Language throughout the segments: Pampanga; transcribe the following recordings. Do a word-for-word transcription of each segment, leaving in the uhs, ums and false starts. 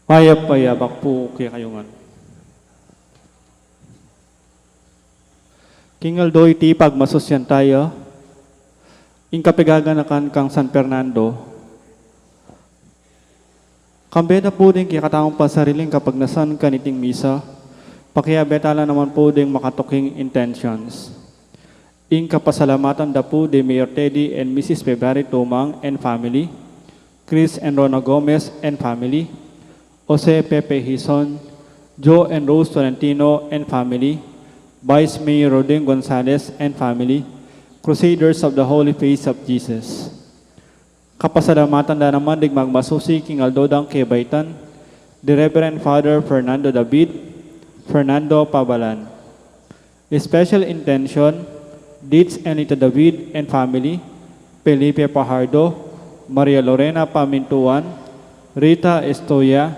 Mayap a abak pu kekayu ngan. King aldo iti pagmasusyan tamu, ing kapaganakan kang San Fernando, kambe da pu ding kekatamung pasariling kapagnasan kaniting misa, pakiabe ta la naman pu ding makatuking intentions. Ing kapasalamatan da pu di Mayor Teddy and Missus February Tumang and family, Chris and Rona Gomez and family, Jose Pepe Hizon, Joe and Rose Tolentino and family, Vice Mayor Rodin Gonzalez and family, Crusaders of the Holy Face of Jesus. Kapasalamatan da naman ding magmasusi king aldo dang kebaitan, the Reverend Father Fernando David, Fernando Pabalan. Special intention, Ditz Enita David and family, Felipe Pajardo, Maria Lorena Pamintuan, Rita Estoya,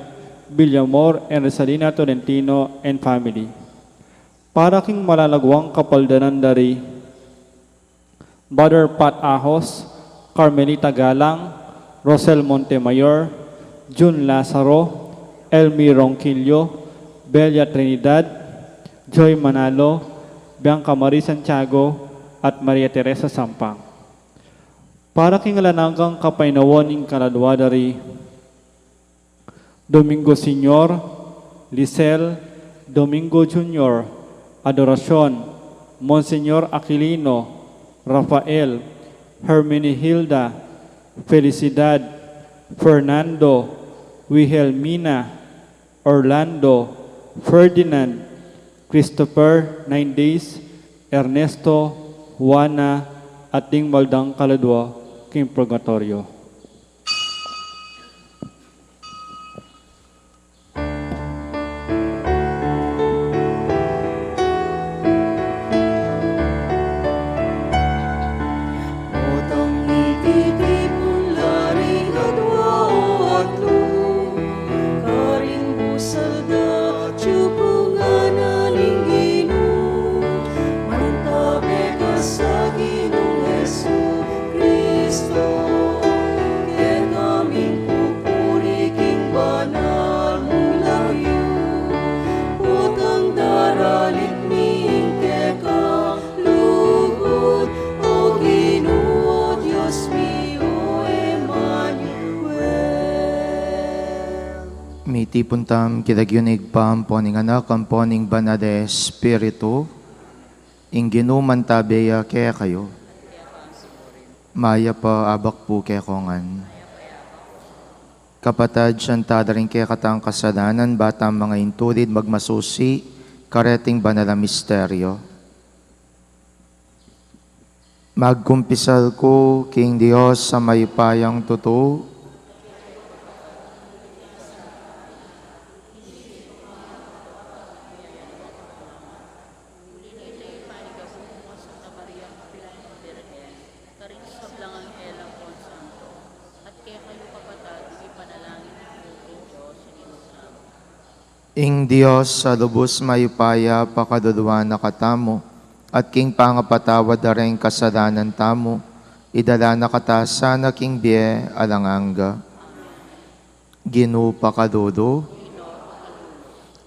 Villamor and Rosalina Tolentino and family. Para king malalaguang kapaldanan dari Brother Pat Ahos, Carmelita Galang, Rosel Montemayor, Jun Lazaro, Elmi Ronquillo, Belia Trinidad, Joy Manalo, Bianca Marie Santiago, at Maria Teresa Sampang. Para king alang anggang kapaynawan ning kaladua dari Domingo Senior, Lisel, Domingo Junior, Adoracion, Monsignor Aquilino, Rafael, Herminihilda, Felicidad, Fernando, Wilhelmina, Orlando, Ferdinand, Christopher, Nine Days, Ernesto, Juana, at ding mal dang kaladua king purgatoryo. Potang ititipun la ring adua o atlu, karing busal da tipu ngana ning Ginu, mantabe ka sa Ginung Jesucristo, kekami ing pupuri king banal mung lagyu, potang daralit mi ing keka lugud, O Ginu, o Dios mi, o Emmanuel. Mitipun tamu king lagyu ning Ibpa, ampo ning Anak, ampo ning Banal a Espiritu. Ing Ginu mantabe ya kekayu. Mayap a abak pu kekongan. Kapatad, sisian tala ring kekatang kasalanan, ba tang manga intulid magmasusi kareting banal a misteryo. Magkumpisal ku king Dios a mayupayang tutu. Uli na ita ipanyawad ku king Santa Maria, kapilan ning Birhen, karing sablang anghel ampon santo, at kekayu kapatad, ipanalangin yu pu king Dios ing Ginu tamu. Ing Dios a lubus mayupaya pakaluluan na katamu, at king pangapatawad da ring kasalanan tamu, idala na kata sana king bie alang angga. Ginu pakalulu.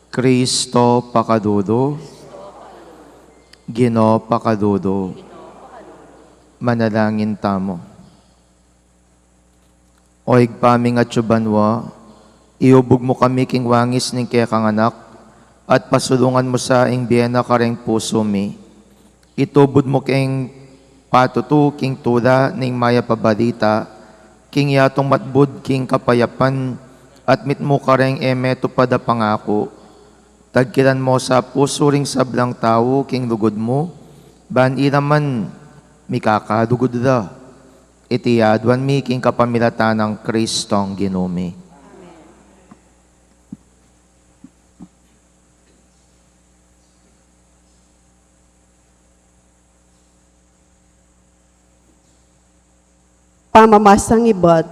Kristo pakalulu. Ginu pakalulu. Manalangin tamu. O Ibpa ming atsu banua, iubug mu kami king wangis ning kekang Anak, at pasulungan mu sa ing bie na karing pusu mi. Itubud mu keng patutu king tula ning mayap a balita, king yatung matbud king kapayapan, at mitmu kareng e metupad a pangaku. Tagkilan mu sa pusu ring sablang tau king lugud mu, ban ila man mikakalugud la. Iti aduan mi king kapamilatan nang Kristong Ginu mi. Pamamasang ibat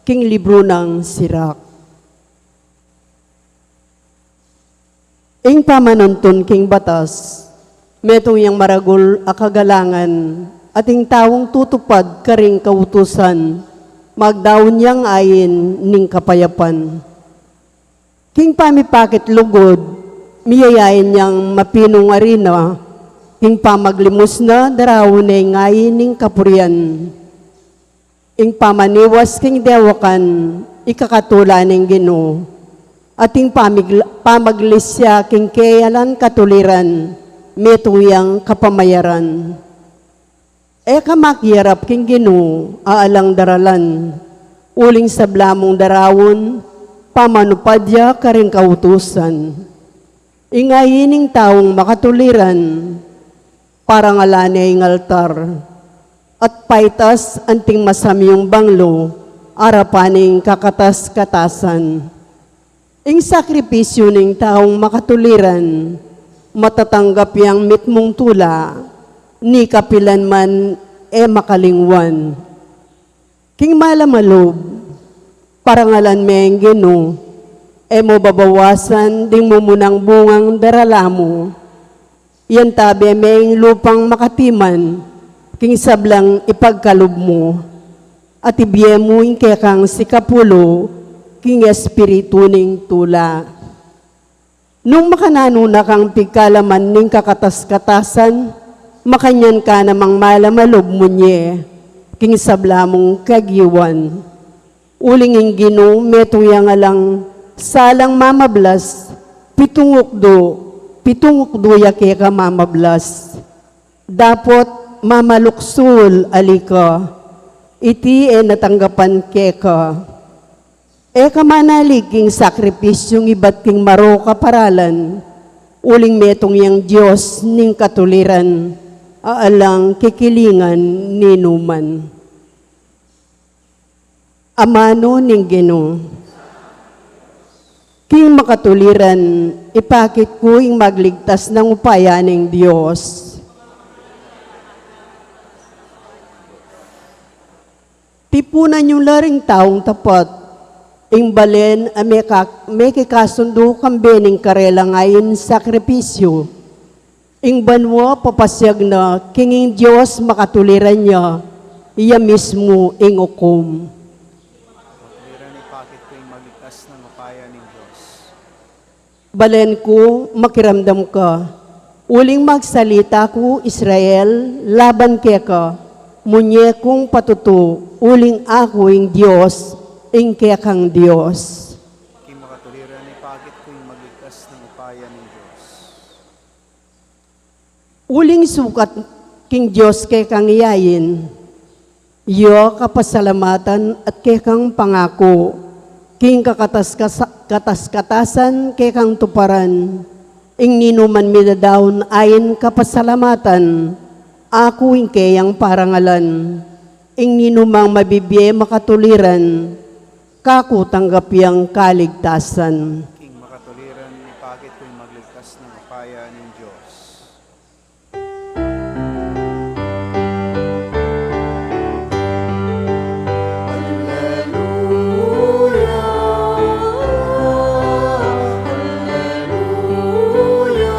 king libru nang Sirak. Ing pamanuntun king batas, metung yang maragul a kagalangan, at ing taung tutupad karing kautusan, magdaun yang ain ning kapayapan. King pamipakit lugud, miyayain yang mapinung arina, king pamaglimus na daraun ne ing ain ning kapurian. Ing pamaniwas king dewakan, ikakatula ning Ginu, at ing pamigla-, pamaglisya king keyalan katuliran, metung yang kapamayaran. E ka makiyarap king Ginu, alang daralan, uling sabla mung daraun, pamanupad ya karing kautusan. Ing ain ning taung makatuliran, parangalan ne ing altar, at paitas anting masamyung banglo, arapan ning kakatas-katasan. Ing sakripisyu ning taung makatuliran, matatanggap yang mitmung tula, ni kapilan man e makalingwan. King malam a lub, parangalan me ing Ginu, e mu babawasan ding mumunang bungang darala mu. Iyantabe me ing lupang makatiman, king sablang ipagkalub mu, at ibie mu ing kekang sikapulu, king espiritu ning tula. Nung makananu na kang pigkalaman ning kakatas-katasan, makanyan ka namang malam a lub munye, king sabla mung kagiwan. Uling ing Ginu, metung yang alang salang mamablas, pitung ukdu, pitung ukdu ya keka mamablas. Dapot mamaluksul ali ka, iti e na tanggapan keka. E ka manali king sakripisyung ibat king marok a paralan, uling metung yang Dios ning katuliran, alang kikilingan ninuman. Amanu ning Ginu. King makatuliran, ipakit ku ing magligtas nang upaya ning Dios. Tipunan yu la ring taung tapat, ing balen a meka-, mekikasundu kambe ning karelang ain sakripisyu. Ing banua papasiag na king ing Dios makatuliran ya, iya mismu ing ukum. Makatuliran, ipakit ku ing magligtas nang upaya ning Dios. Balen ku, makiramdam ka. Uling magsalita ku, Israel, laban keka. Munye kung patutu, uling aku ing Dios, ing kekang Dios. King makatuliran, ipakit ku ing magligtas nang upaya ning Dios. Uling sukat king Dios kekang iyain, ya kapasalamatan at kekang pangaku, king kakatas-kasa-, katas-katasan kekang tuparan, ing ninuman midadaun ain kapasalamatan, aku ing keyang parangalan, ing ninumang mabibie makatuliran, kaku tanggap yang kaligtasan. King makatuliran, ipakit ku ing magligtas nang upaya ning Dios. Alleluia, alleluia,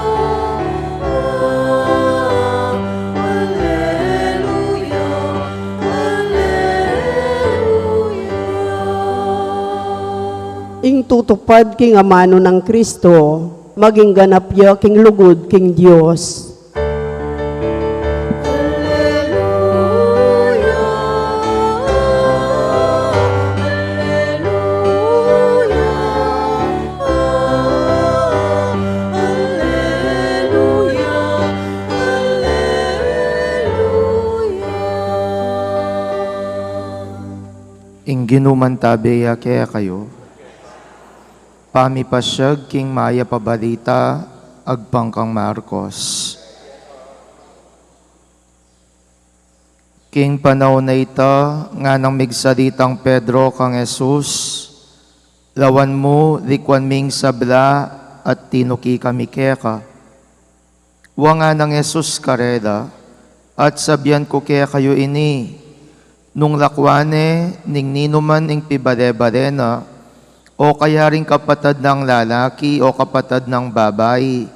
alleluia, alleluia. Ing tutupad king amanu nang Kristo, maging ganap ya king lugud king Dios. Alleluia, alleluia, alleluia, alleluia. Ing Ginu mantabe ya kekayu. Pamipasiag king Mayap a Balita agpang kang Marcos. King panaun a ita, nganang migsalitang Pedro kang Jesus, "Lawan mu, likuan mi ing sabla at tinuki kami keka." Wa nganang Jesus karela, "At sabian ku kekayu ini, nung lakuan ne ning ninuman ing pibale-bale na, o kaya ring kapatad nang lalaki o kapatad nang babai,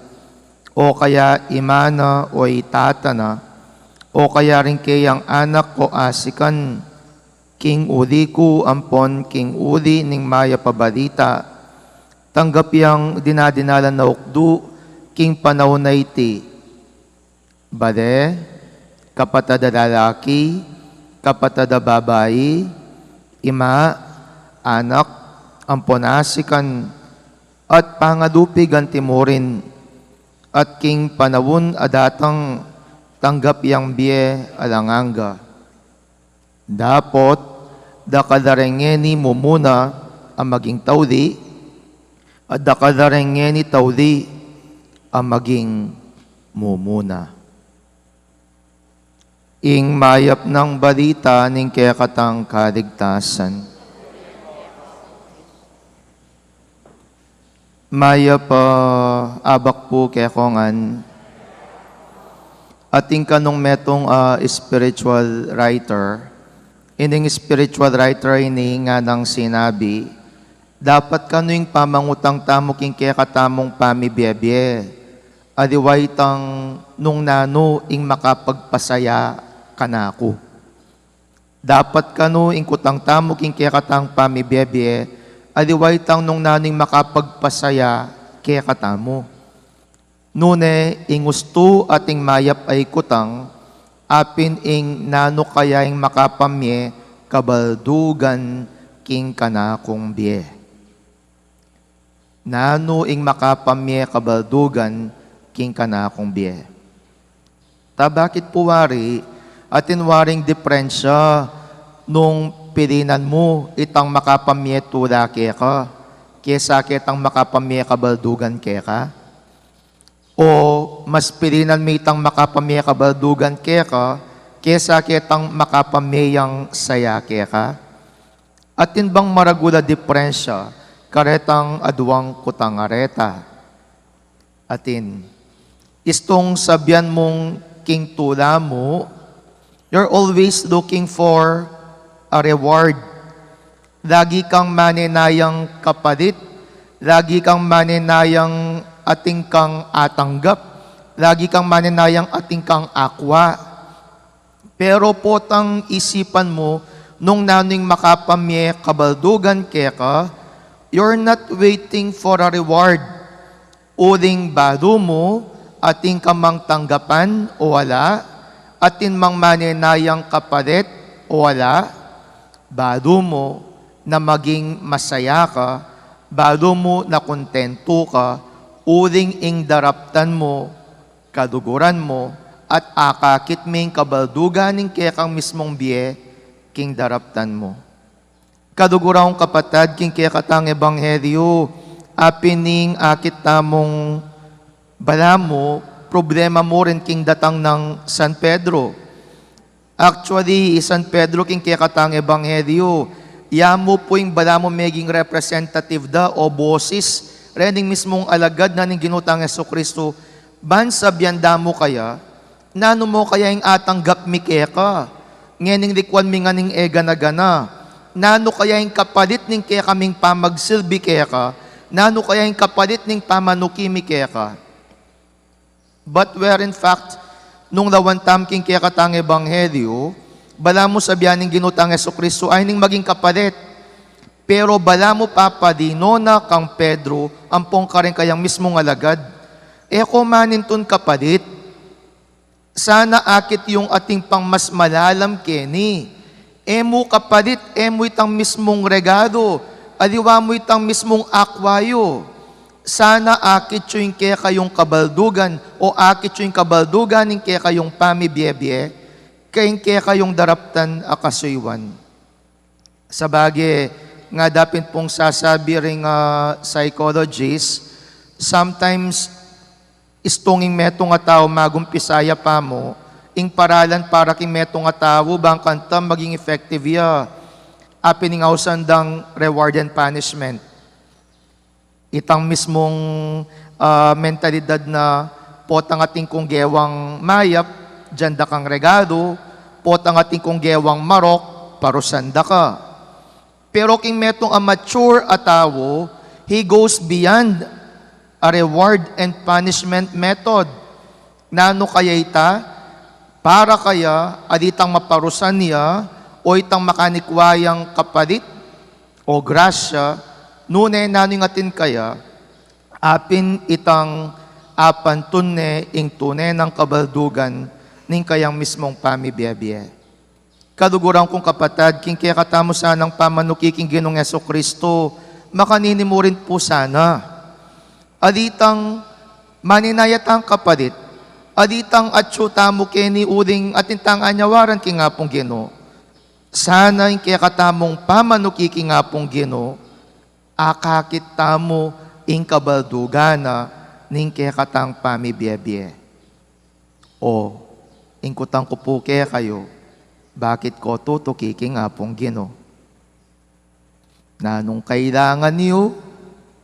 o kaya ima na o itata na, o kaya ring keyang anak o asikan, king uli ku ampon king uli ning Mayap a Balita, tanggap yang dinadinalan a ukdu king panaun a iti. Bale, kapatad a lalaki, kapatad a babai, ima, anak, ampon asikan, at pangalupig anti murin, at king panaun a datang tanggap yang bie alang angga. Dapot, dakal la rin ngeni mumuna a maging tauli, at dakal la rin ngeni tauli a maging mumuna. Ing mayap nang balita ning kekatang kaligtasan. Mayap a abak pu kekongan. Atin kanung metung a spiritual writer. Ining spiritual writer ini nganang sinabi, dapat kanu ing pamangutang tamu king kekatamung pamibie-bie, aliwa itang nung nanu ing makapagpasaya kanaku. Dapat kanu ing kutang tamu king kekatang pamibie-bie, aliwa itang nung nanu ing makapagpasaya kekatamu. Nune ing ustu ating mayap a ikutang, apin ing nanu kaya ing makapamie kabaldugan king kanakung bie. Nanu ing makapamie kabaldugan king kanakung bie. Ta bakit pu wari, atin waring diperensya nung pilinan mu itang makapamie tula keka, kesa ketang makapamie kabaldugan keka? O mas pilinan mu itang makapamie kabaldugan keka, kesa ketang makapamie yang saya keka? Atin bang maragul a diperensya karetang aduang kutang areta? Atin. Istung sabian mung king tula mu, you're always looking for a reward. Lagi kang manenayang kapalit, lagi kang manenayang atin kang atanggap, lagi kang manenayang atin kang akwa. Pero potang isipan mu nung nanu ing makapamie kabaldugan keka, you're not waiting for a reward. Uling balu mu, atin ka mang tanggapan o ala, atin mang manenayang kapalit o ala, balu mu na maging masaya ka, balu mu na kontentu ka, uling ing daraptan mu, kaluguran mu, at akakit ming kabaldugan ning kekang mismung bie king daraptan mu. Kaluguran kung kapatad king kekatang ebanghelyo, apin ing akit tamung balamu, problema mu rin king datang nang San Pedro. Actually, i San Pedro king kekatang ebanghelyo, ya mu pu ing balamu meging representative da o bosis rening mismung alagad na ning Ginu tang Jesucristo, ban sabian da mu kaya, nanu mu kaya ing atanggap mi keka ngening likuan mi ngan ing e gana-gana? Nanu kaya ing kapalit ning kekaming pamagsilbi keka? Nanu kaya ing kapalit ning pamanuki mi keka? But where in fact, nung lawan tamu king kekatang ebanghelyo, balamu sabian ning Ginu tang Jesucristo, ay ning maging kapalit. Pero balamu papadino na kang Pedro ampong karing kayang mismung alagad, e ko manintun kapalit. Sana akit yung atin pang mas malalam keni. E mu kapalit, e mu itang mismung regalo, aliwa mu itang mismung akwa yu. Sana akit yu ing kekayung kabaldugan, o akit yu ing kabaldugan ning kekayung pamibie-bie, king kekayung daraptan a kasuyuan. Sabage, ngana da pin pung sasabi ring, ah, psychologist, sometimes istung ing metung a tau magumpisa ya pa mu ing paralan para king metung a tau bang kanita maging effective ya, apin ing ausan dang reward and punishment. Itang mismung, ah, mentalidad na potang atin kung gewang mayap, dinan da kang regalo, potang atin kung gewang marok, parusan da ka. Pero king metung a mature a tau, he goes beyond a reward and punishment method. Nanu kaya ita? Para kaya, ali itang maparusan ya, o itang makanikwa yang kapalit, o grasya, nune nanu ing atin kaya, Apin itang apantun ne ing tune nang kabaldugan ning kayang mismung pamibie-bie. Kaluguran kung kapatad, king kekatamu sanang pamanuki king Ginung Jesucristo, makanini mu rin pu sana. Alitang maninaya tang kapalit, alitang atyu tamu keni uling atin tang anyawaran king Apung Ginu. Sana ing kekatamung pamanuki king Apung Ginu, akakit tamu ing kabaldugan na ning kekatang pamibie-bie. O, ing kutang ku pu kekayu, bakit ko tutuki king Apung Ginu? Nanung kailangan yu,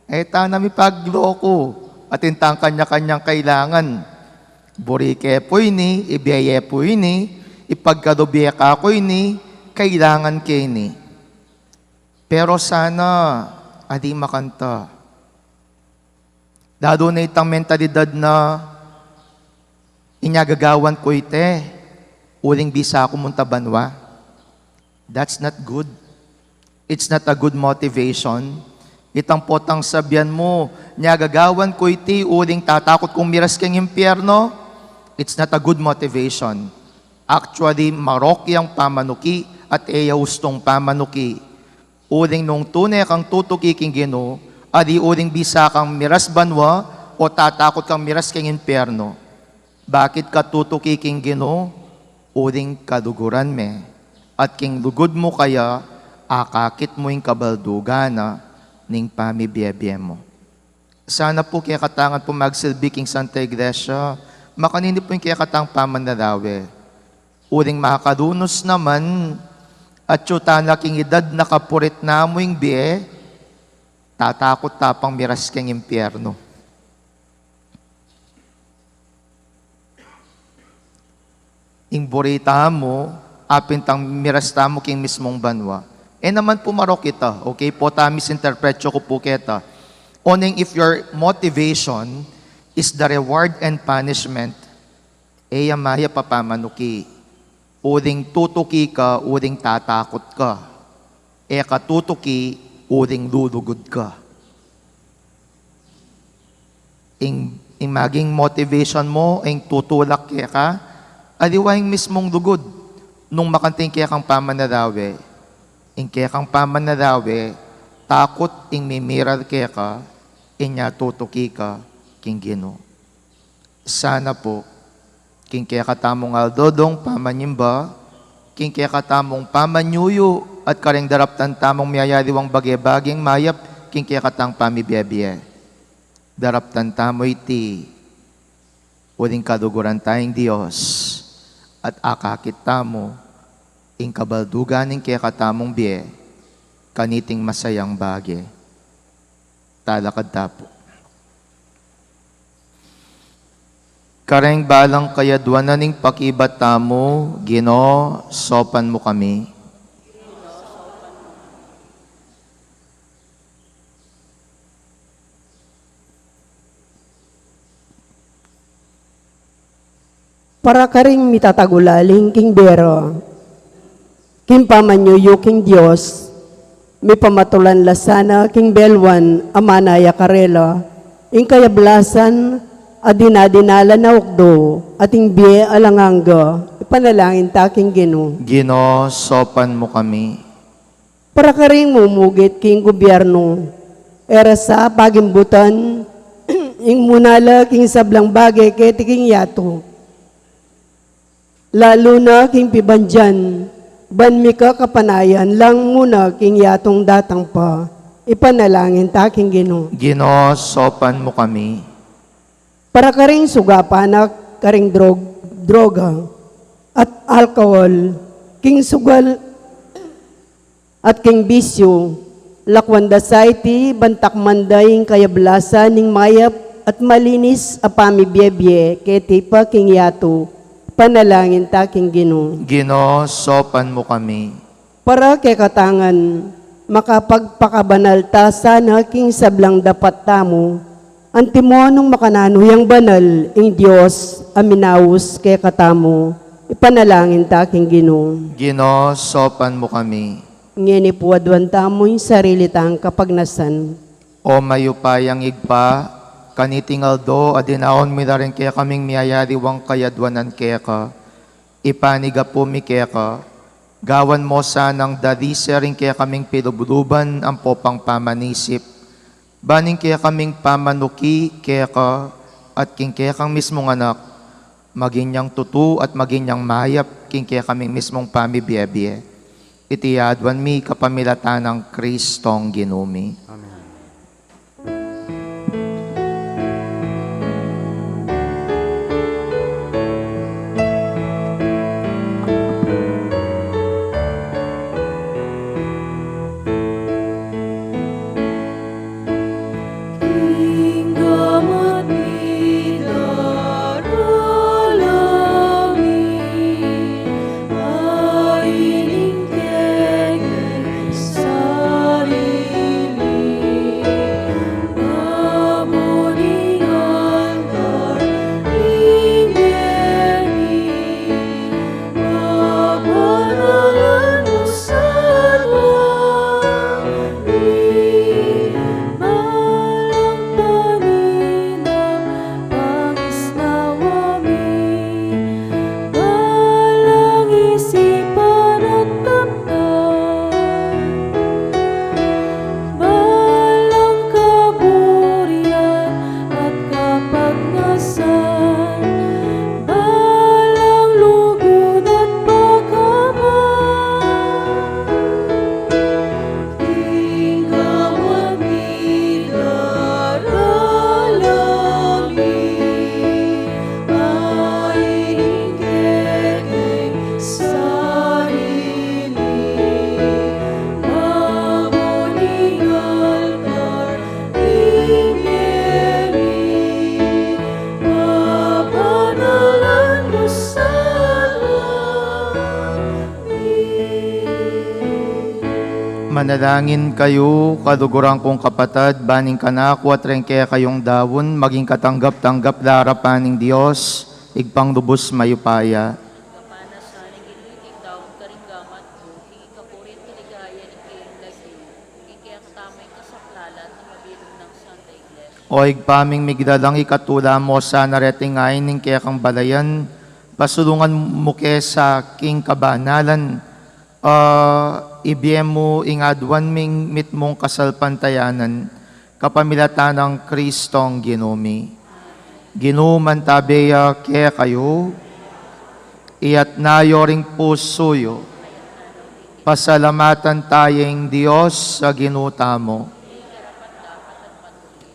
e ta na mipagloku, atin tang kanya-kanyang kailangan. Buri ke pu ini, ibie ye pu ini, ipagkalub ye kaku ini, kailangan ke ini. Pero sana, adi makanta. Lalu na itang mentalidad na, inya gagawan ku iti, uling bisa ku munta banua. That's not good. It's not a good motivation. Itang potang sabian mu, inya gagawan ku iti, uling tatakut kung miras keng impyerno. It's not a good motivation. Actually, marok yang pamanuki at e ya ustung pamanuki. Uling nung tune kang tutuki king Ginu, adi uling bisa kang miras banua o tatakut kang miras keng impyerno. Bakit ka tutuki king Ginu? Uling kaluguran me. At king lugud mu kaya, akakit mu ing kabaldugan na ning pamibie-bie mu. Sana pu kekatang ngan pu magsilbi king Santa Iglesia, makanini pu ing kekatang pamanarawe. Uling makalunus naman, atyu ta na king idad na kapurit na mu ing bie, tatakut ta pang miras keng impyerno. Ing buri tamu, apin tang miras tamu king mismung banua. E naman pu marok ita, okay pu, ta misinterpretyo ku pu keta. Oneng if your motivation is the reward and punishment, e ya mayap a pamanuki. Uling tutuki ka, uling tatakut ka. E ka tutuki, uling lulugud ka. Ing, ing maging motivation mu, ing tutulak keka, aliwa ing mismung lugud, nung makanting kekang pamanarawe, ing kekang pamanarawe, takut ing mimiral keka, inya tutuki ka, king Ginu. Sana pu, king kekatamung aldo-aldong pamanyimba, king kekatamung pamanyuyu, at karing daraptan tamung miyayaliwang bage-bageng mayap, king kekatang pamibie-bie. Daraptan tamu iti, uling kaluguran ta ing Dios, at akakit tamu, ing kabaldugan ning kekatamung bie, kaniting masayang bage. Talakad ta pu. Kareng balang kayaduanan ning pakibat tamu, Ginu, saupan mu kami. Para karing mitatagulaling king bie ra, king pamanyuyu king Dios, mipamatulan la sana king belwan a manaya karela, ing kayablasan a dinadinalan a ukdu, at ing bie alang angga, ipanalangin ta king Ginu. Ginu, saupan mu kami. Para karing mumugit king gubyernu, e ra sa pagimbutan, ing muna la king sablang bage keti king yatu. Lalu na king pibandian, ban mika kapanayan lang muna king yatung datang pa, ipanalangin ta king Ginu. Ginu, saupan mu kami. Para karing sugapan na karing drog-, droga at alkohol, king sugal at king bisyu, lakwan da sa iti, ban takman da ing kayablasan ning mayap at malinis a pamibie-bie, keti pa king yatu, ipanalangin ta king Ginu. Ginu, saupan mu kami. Para kekatang ngan, makapagpakabanal ta sana king sablang dapat tamu, antimo nung makananu yang banal ing Dios a minaus kekatamu, ipanalangin ta king Ginu. Ginu, saupan mu kami. Ngeni pu aduan tamu ing sarili tang kapagnasan. O mayupayang Ibpa, Kaniting aldo, adinaun mi la ring kekaming miyayaliwang kayadwanan keka. Ipanyawad mi keka, gawan mo sanang dalise ring kekaming pilubluban ampo pang pamanisip, ban ing kekaming pamanuki keka at king kekang mismung Anak, maging yang tutu at maging yang mayap king kekaming mismung pamibiebie. Iti adwan mi kapamilatan nang Kristong Ginu mi. Amen. Balang kaburian at kapagnasan, balang lugud at pagkamal. Ing kamat mi daralangin, ay ing kekeng sarili, mabuting altar, ing bie mi, mabanalan mu sa langit. Manalangin kayu, kaluguran kung kapatad, ban ing kanaku at ring kekayung daun, maging katanggap-tanggap la arapan ning Dios, Ibpang lubus mayupaya. Kapanasan ning Ginu king daun karing gamat mu, king ikapuri at kaligayan ning kayang lagyu, king kekatamung kasaplalan at mabilug nang Santa Iglesia. O Ibpa ming miglalang, ikatula mu sana reting ain ning kekang balayan, pasulungan mu ke sa king kabanalan, a, ibie mu ing aduan ming mitmung kasalpantayanan, kapamilatan nang Kristong Ginu mi. Ginu mantabe ya kekayu, iyatas yu ring pusu yu, pasalamatan taya ing Dios a Ginu tamu.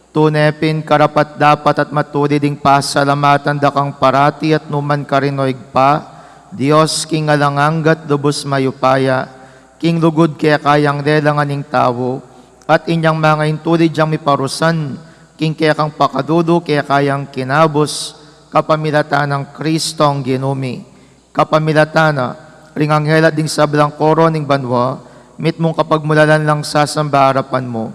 Tune pin karapat-dapat at matulid ing pasalamatan da kang parati at nukarin man, o Ibpa, Dios king alang angga at lubus mayupaya, king lugud keka yang lelangan ing tau, at inyang manga intulid yang miparusan, king kekang pakalulu keka yang kinabus, kapamilatan nang Kristong Ginu mi. Kapamilatan na, ring anghel at ding sablang koro ning banua, mitmung kapagmulalan lang sasamba arapan mu.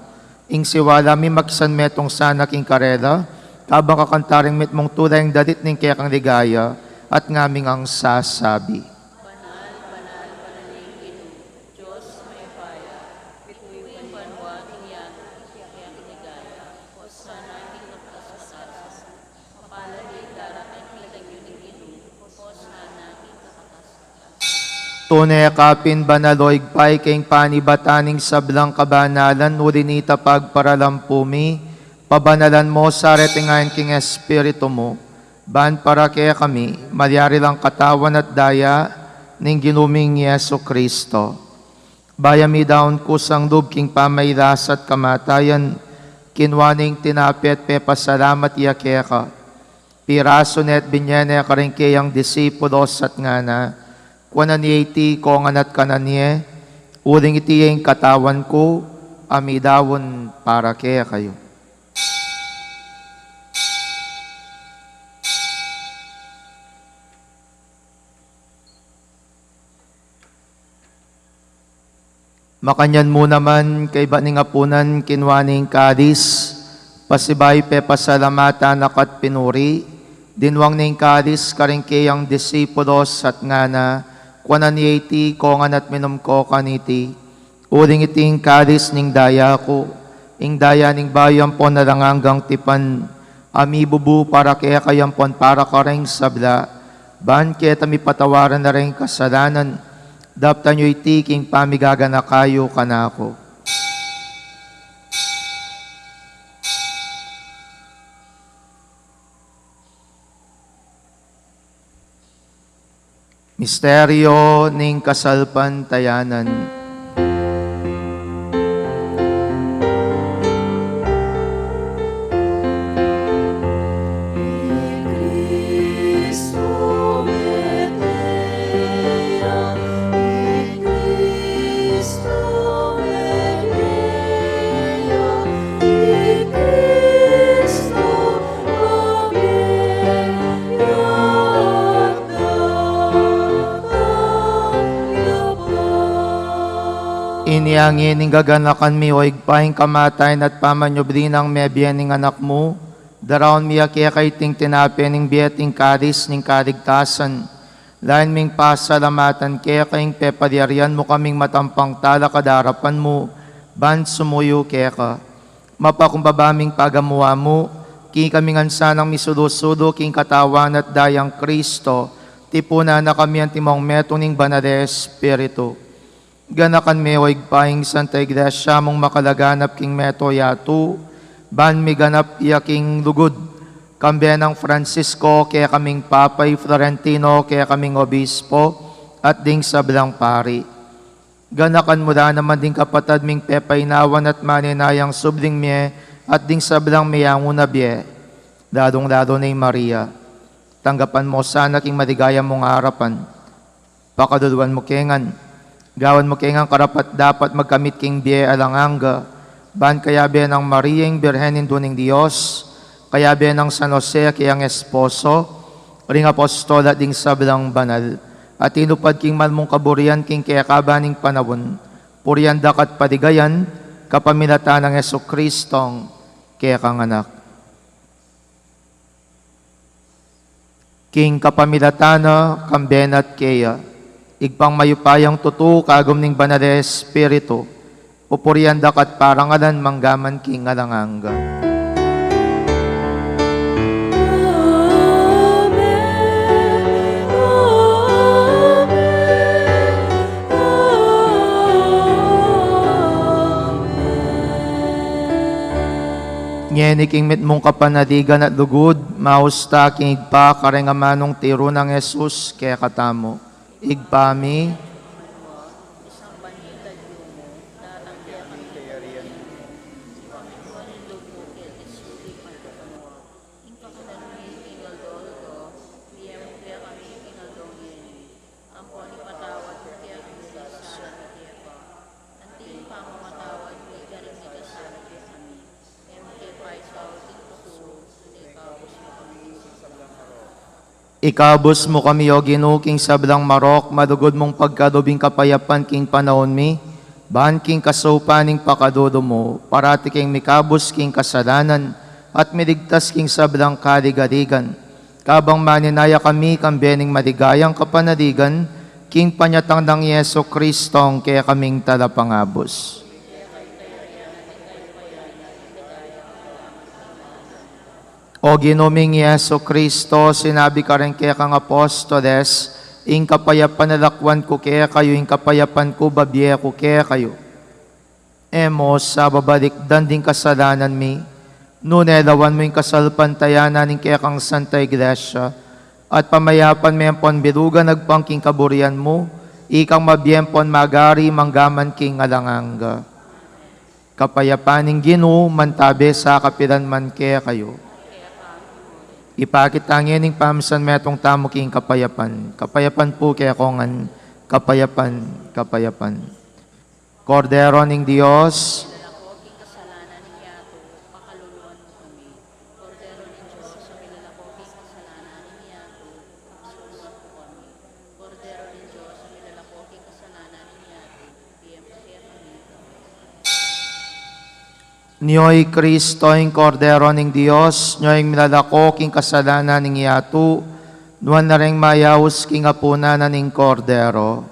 Ing siwala mi makisanmetung sana king karela, kabang kakanta ring mitmung tula ing dalit ning kekang ligaya, at ngaming sasabi. Banal, banal, banal ing Ginu, Dios mayupaya, mitmu ing banua at ing yatu king kekang ligaya, Hosana king kapatasan. Tune ka pin banal, o Ibpa, ika ing panibatan ning sablang kabanalan, uli na nita pagparalampu mi, pabanalan mu sa reting ain king Espiritu mu, ban para kekami, malyari lang katawan at daya ning Ginu ming Jesucristo. Bayu mi daun kusang lub king pamailas at kamatayan, kinua ne ing tinape at pepasalamat ya keka. Pirasu ne at binye ne karing keyang disipulos at ngana, kuanan ye iti kongan at kanan ye, uling iti ya ing katawan ku, a midaun para kekayu. Makanyan mu naman, kaybat ning apunan, kinua ne ing kalis, pasibayu pepasalamatan na ka at pinuri, dinwang ne ing kalis karing keyang disipulos at ngana, kuanan ye iti kongan at minum ko kaniti, uling iti ing kalis ning daya ku, ing daya ning bayu ampon alang anggang tipan, a mibubu para kekayu ampon para kareng sabla, ban keta mipatawaran la reng kasalanan. Daptan yu iti king pamigaganaka yu kanaku. Misteryo ning kasalpantayanan. Inya ngeni gaganakan mi, O Ibpa, ing kamatayan at pamanyubli nang mebie ning Anak mu, daraun mi keka iting tinape ning bie at ing kalis ning kaligtasan. Lain ming pasalamatan keka ing pepalyarian mu kaming matampang talakad king arapan mu, ban sumuyu keka. Mapakumbaba ming pagamuan mu, king kami ngan sanang misulu-sulu king Katawan at Dayang Kristo, tipunan na kami antimong metung ning Banal a Espiritu. Ganakan me, O Ibpa, ing Santa Iglesia mung makalaganap king mabilug a yatu, ban miganap ya king lugud, kambe nang Francisco kekaming Papa, i Florentino kekaming Obispo, at ding sablang pari. Ganakan mu la naman ding kapatad ming pepainawan at maninayang subling mie, at ding sablang miyanguna bie, lalung-lalu na i Maria. Tanggapan mu sana king maligaya mung arapan. Pakaluluan mu ke ngan. Gawan mu ke ngan karapat-dapat magkamit king bie alang angga, ban kayabe nang Maria ing Birhen Indu ning Dios, kayabe nang San Jose a keyang esposo, ring apostol at ding sablang banal a tinupad king mal mung kaburian king kekaban ning panaun, purian da ka at paligayan, kapamilatan nang Jesucristong kekang Anak. King kapamilatan na, kambe na at keya, Ibpang mayupayang tutu, kagum ning Banal a Espiritu, pupurian da ka at parangalan manggaman king alang angga. Ngeni king mitmung kapanaligan at lugud, maus ta king Ibpa kareng amanung tiru nang Jesus kekatamu. Ibpa mi, Ampon ipatawad mu kekami ing sala mi keka, anti ing pamamatawad mi karing mikasala kekami. E mu ke paisaul king kusu, nune ikabus mu kami king sablang marok. Ikabus mu kami, O Ginu, king sablang marok, malugud mung pagkalub ing kapayapan king panaun mi, ban king kasaupan ning pakalulu mu, parati keng mikabus king kasalanan, at miligtas king sablang kaligaligan. Kabang maninaya kami kambe ning maligayang kapanaligan, king panyatang nang Jesucristong kekaming Talapangabus. O Ginu ming Jesucristo, sinabi mu kareng kekang apostoles, ing kapayapan lakwan ku kekayu, ing kapayapan ku babie ku kekayu. E mu sa babalikdan ding kasalanan mi, nune lawan mu ing kasalpantayanan ning kekang Santa Iglesia, at pamayapan me ampon bilugan agpang king kaburian mu, ikang mabie ampon magari manggaman king alang angga. Kapayapan ning Ginu, mantabe sa kapilan man kekayu. Ipakit ta ngening pamisanmetung tamu king kapayapan. Kapayapan pu kekongan, kapayapan, kapayapan. Kordero ning Dios, milalako king kasalanan ning yatu, pakaluluan mu kami. Kordero ning Dios, milalako king kasalanan ning yatu, pakaluluan mu kami. Kordero ning Dios, milalako king kasalanan ning yatu, ibie mu kekami. Nyo i Kristo, ing Kordero ning Dios, nyo ing milalako king kasalanan ning yatu, nuan na reng mayaus king apunan na ning Kordero.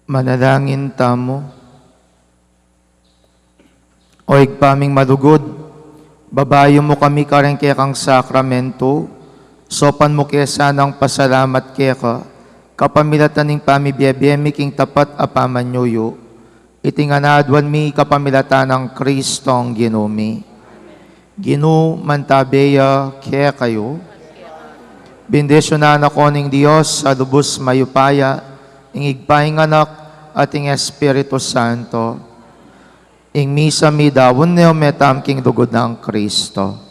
Manalangin tamu. O Ibpa ming malugud, babayu mu kami karing kekang sakramentu, saupan mu ke sanang pasalamat keka, kapamilatan ning pamibie-bie mi king tapat a pamanyuyu. Iti ngan aduan mi kapamilatan nang Kristong Ginu mi. Ginu, mantabe ya kekayu. Bendisyunan na ko ning Dios a lubus mayupaya, ing Ibpa, ing Anak, at ing Espiritu Santo. Ing misa midaun ne, o metam king lugud nang Kristo.